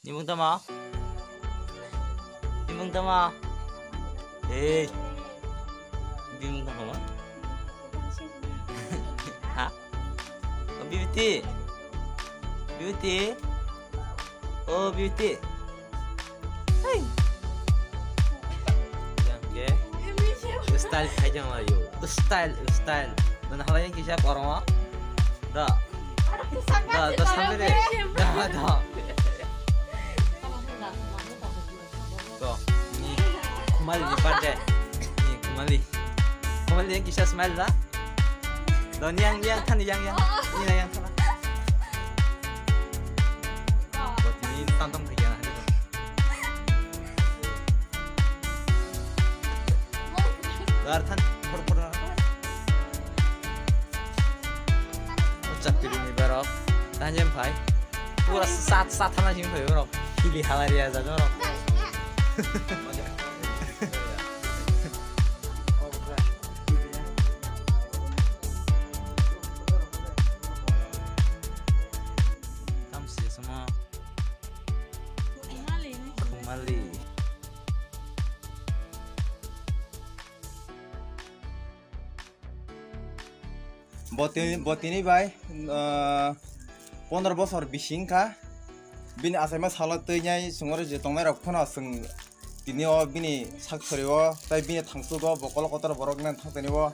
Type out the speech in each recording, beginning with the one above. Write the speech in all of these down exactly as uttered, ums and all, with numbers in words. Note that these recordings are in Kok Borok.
Imung tama. Imung tama. Hey. Imung tama. Ha? Oh, Beauty. Beauty. Oh, Beauty. Hey. Yang ke. Style khai jang ayo. Style, style. Dan halai yang kisah korong. Da. Da, da, sampai deh. Da, da. To, ni Khumali ni birthday. Ni Khumali. Khumali yang kisah smile da. Da, ni yang, yang, than, yang, yang. Ni yang, than. Buat ni tantang lagi ya. Gar than, phor, phor. Chapiri ni berok. Tanya phai. Pura sat, sat thana sing phai berok. Hili halari aja berok. Tam sih semua. Khumali. Botini, botini bai, ah, pondro bosor bising kha. Bini achaima salo twi nai songor je tongnai rok phano song tini o bini sak sori o tai bini thangsugo bokol kotor borok nang thang tini o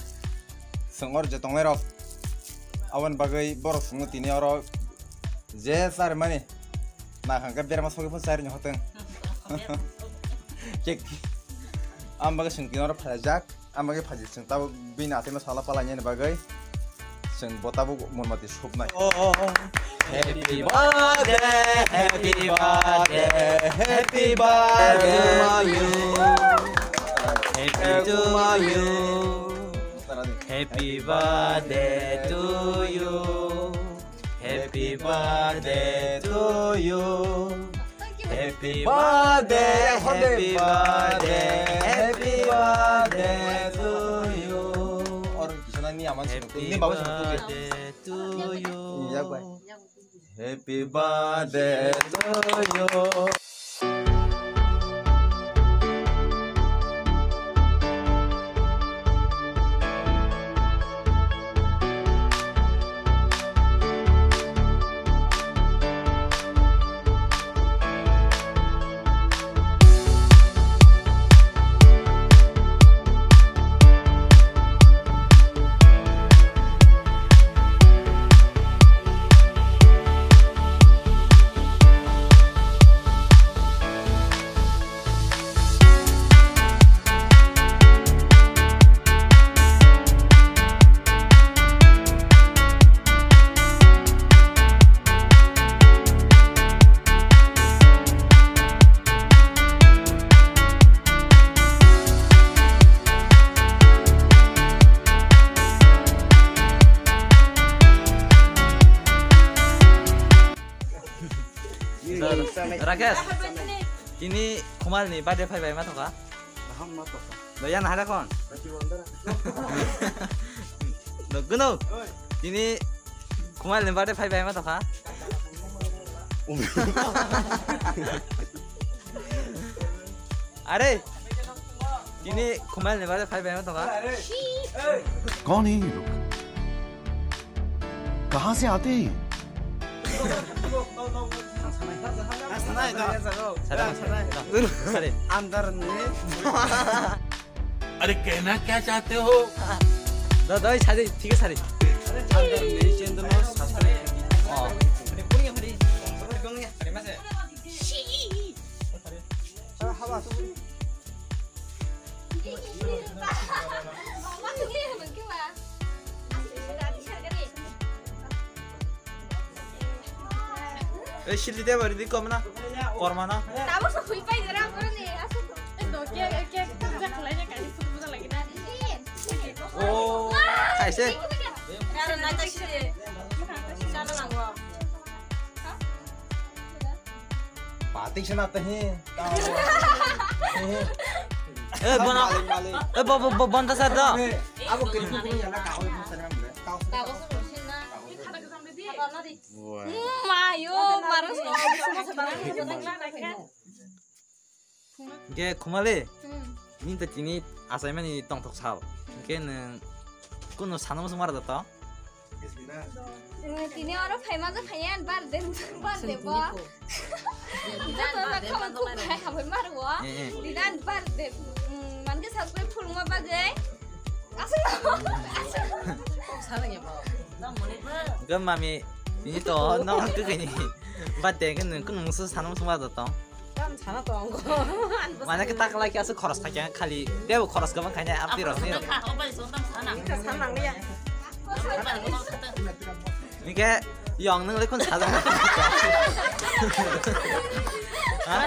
songor je tongnai rok. Aboni bagwi borok songo tini oro je char mani na hangke berma sogwi phano char ni hoteng. Kek. Am bagwi song tini oro phalajak. Amage phaji chwng tabuk bini achaima sala palainani bagwi chwng bo tabuk mormati supnai. Oh, happy birthday, happy birthday, happy birthday to you. Happy to you. Happy birthday to you. Happy birthday to you. Happy birthday, happy birthday, happy birthday to you. Or kisa na ni aman sini, ni baba sini. Happy birthday to you. Iya, bai. Happy birthday to you. Rakesh, tini Khumali ni birthday phai bai ma thoka? Aham ma thoka. Do yan hara kon? Do gunu. Tini Khumali ni birthday phai bai ma thoka? Are, tini Khumali ni birthday phai bai ma thoka? कौन है ये लोग? कहाँ से आते हैं ये? Sare, sare. Sare. Andar ni. अरे कहना क्या चाहते हो? Da, da, sare, thik ase, sare. Andar ni chendra no sasare. Oh. Ei, silti de bari di kom na. Korma na. Tabo se hui pai dera, kore ne, asu. Ei, do, ke, ke, ke, khalai ne, kani, puja, puja lagi na. Oh, kaise? Yar, na, ta, sire. Sana, na, wa. Patik sana, ta, he. Eh, bono. Malik, malik. Eh, bo, bo, bo, bonta sar do. Abo kiri ko yala ka, oi, sana, na. Kago, sana, na. Mayo, baru. Ge khumale. Hmm. Nini ta tini achaimani tongthok sal. Ge nung kuno sana musu mara da to? Tini oro phaima je phaiya, birthday, birthday bo. Joto na khamang khum khai habai maro. Eh, eh. Tini ani birthday, mm, manke subscribe phulungma bagwi. Aswk no, aswk no. Kok sana ya, bro? Tamo ni, bro? Gam mami, tini to, no, kekeni. Birthday ke nung kuno musu sana musu mara da to? Tam sana tongo. Mana ke tak lagi aswk khoros thakya khali. Tebo khoros gabang khaina apni rok ni. Ika sana nang ya. Nike yong nung lekun sajak. Ha?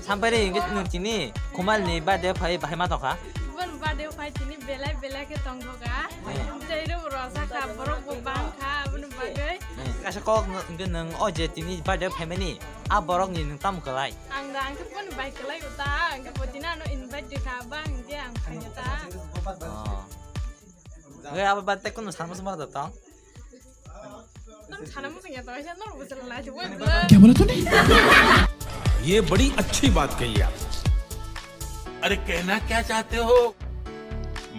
Sampai ni nung tini Kumal ni birthday phai bahai ma tokha. Bon birthday phai tini belai belai ke tongthoka. Hmm. Tei ro rosa kha, borok bo bang kha, aboni bagwi. Hmm. Kaisa kok nung, nung o je tini birthday phaimani, a borok ni nung tamo kwlai? Ang da ang khe phone bai kwlai uta, ang khe bo tini ano invite de kha, ba ang je ang phai ta. Oh. Nge abo birthday kuno sanmo sumar da tong? Tam sana musu ya to, aisa nor busal la, woi bla. क्या बोला तूने? ये बड़ी अच्छी बात कही आप। अरे कहना क्या चाहते हो?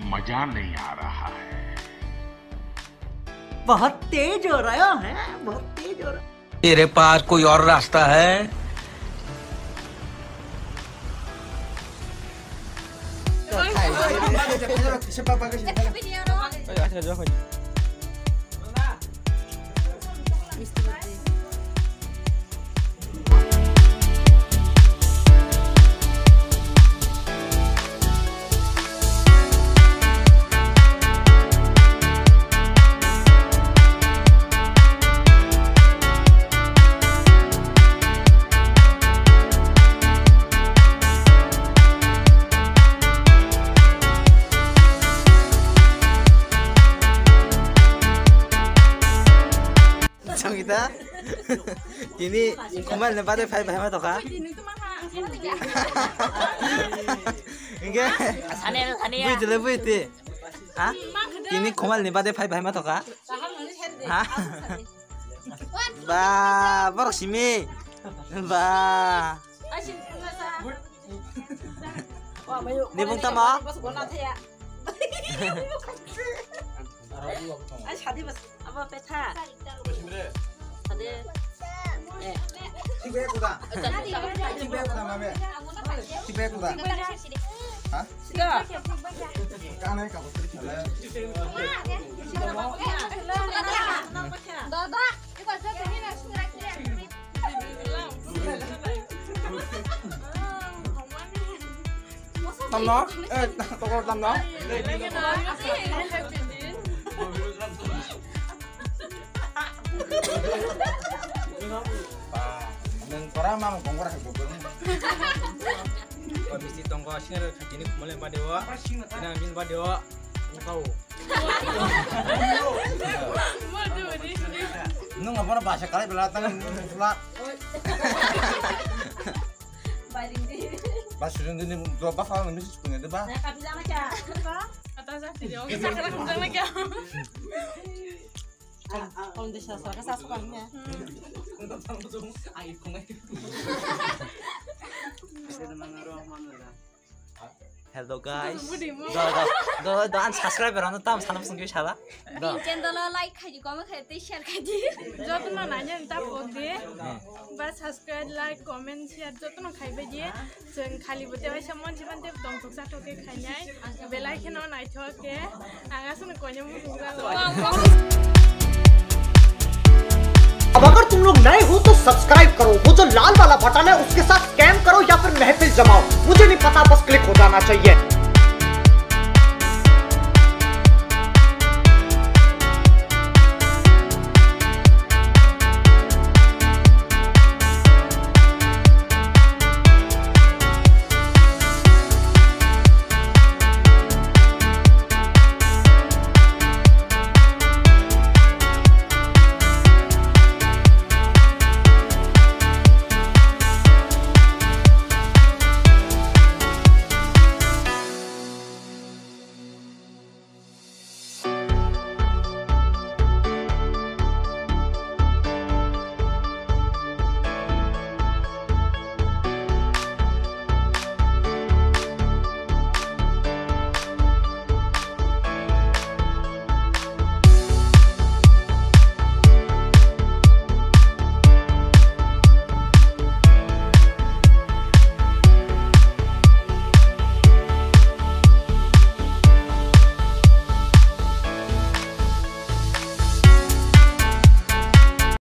मजा नहीं आ रहा है। बहुत तेज हो रहा है, बहुत तेज हो रहा है। तेरे पास कोई और रास्ता है? Sangita, tini Kumal ni bade phai bahai ma tokha. Inge, sani, sani ya. Bui tile bui ti. Ha? Tini Kumal ni bade phai bahai ma tokha. Ha? Ba, borok simi. Ba. Ni bung tamo? Ai, sadi bas, abo petha. Sadi. Eh. Sibaya kuda. Sibaya kuda, mame. Sibaya kuda. Ha? Sida. Kanai ka botri khala. Dada, iba jagani na sura kira. Tamno? Eh, tokor tamno? Ba, nung kora ma mo kongkora hai bokol. Ba, misti tongko, sini kini kumule bade wa. Ina bin bade wa. Kau. Nung apa bahasa kali belakang pula. Ba sujun dini dua ba kalau nunggu sih punya deh ba. Kata saya tidak. Kata saya tidak. Kalau di sastra kan sastra kan ya. Hello guys. Budi mo. Do, do, do, do, an subscriber ano tam sana sungke sala. Do. Channel like khai di, comment khai di, share khai di. Jotono nanya ta pok di. Hmm. Ba subscribe, like, comment, share jotono khai bai di. Chwng khali bo tei waisa mon jiban tei tong thok sa thok khe khainai. Belai kheno naithok khe. Ang aswkno koinwi muchung jago. अब अगर तुम लोग नए हो तो सब्सक्राइब करो, वो जो लाल वाला बटन है उसके साथ स्कैम करो या फिर महफिल जमाओ, मुझे नहीं पता, बस क्लिक हो जाना चाहिए।